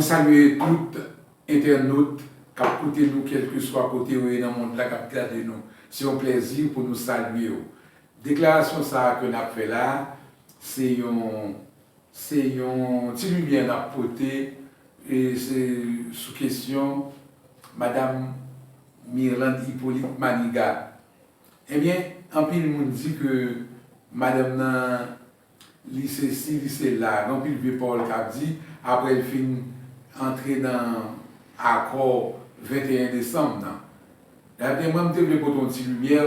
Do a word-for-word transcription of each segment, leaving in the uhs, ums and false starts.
Salye tout entènot k ap koute nou, kèlkeswa kote yo ye nan mond la, k ap gade nou. Se yon plèzi pou nou salye w. Deklarasyon sa a ke n ap fè la a, se yon, se yon ti limyè n ap pote, e se sou kesyon Madam Mirlande Hyppolite Maniga. Ebyen, anpil moun di ke madanm nan, li sesi, li sela, gen anpil vye pawòl k ap di, apre l fin antre nan akò venteyen desanm nan. Ebyen, mwen, m te vle pote yon ti limyè,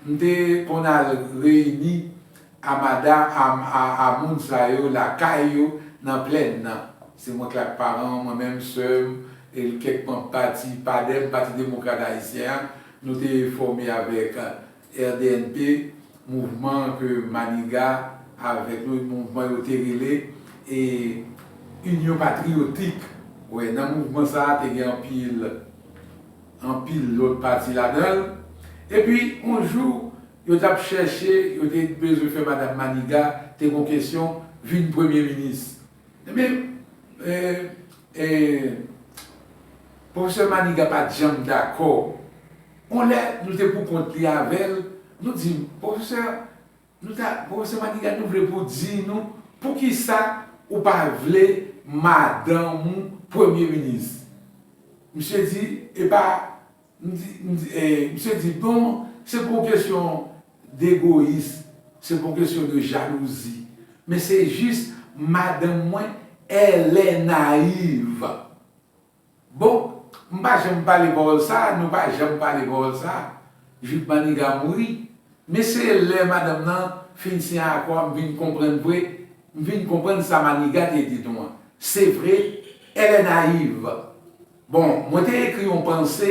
m te konn al reyini a mada, a, a, a moun sa yo, lakay yo, nan plèn nan. Se mwen k la ak paran, mwen menm, sè m, e kèk manm pati padèm, Pati Demokrat Ayisyen an, nou te fòme avèk R D N P, mouvman ke Maniga avèk lòt mouvman yo te rele, e, Inyon Patriyotik. Wè, nan mouvman sa a, te gen anpil, anpil lòt pati ladan l. Epi, yon jou, yo t ap chèche, yo te bezwen fè Madanm Maniga te gen yon kesyon vin premye minis. Ebyen, e, e, Pwofesè Maniga pa t janm dakò. On lè, nou te pou kont li avè l, nou di, Pwofesè, nou ta, Pwofesè Maniga, nou vle pou w di nou poukisa ou pa vle madanm ou premye minis. Misye di, e pa, m di, m di, e, misye di, bon, se pa yon kesyon degoyis, se pa yon kesyon de jalouzi, men se jis madanm mwen, elle est naïve. Bon, m pa janm pale pawòl sa, nou pa janm pale pawòl sa, jis Maniga mouri. Men se lè madanm nan fin siyen akò a, m vin konprann vre, m vin konprann sa Maniga te di nou an. Se vre, elle est naïve. Bon, mwen te ekri yon panse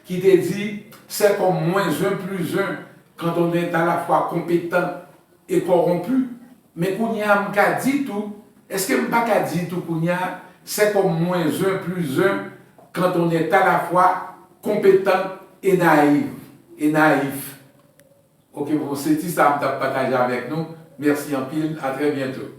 ki te di, c'est comme moins un plus un quand on est à la fois compétent et corrompu. Men kounye a, m ka di tou, èske m pa ka di tou kounye a, c'est comme moins un plus un quand on est à la fois compétent et naïf, et naïf. Ok, bon, se ti sa m t ap pataje avèk nou. Mèsi anpil, à très bientôt.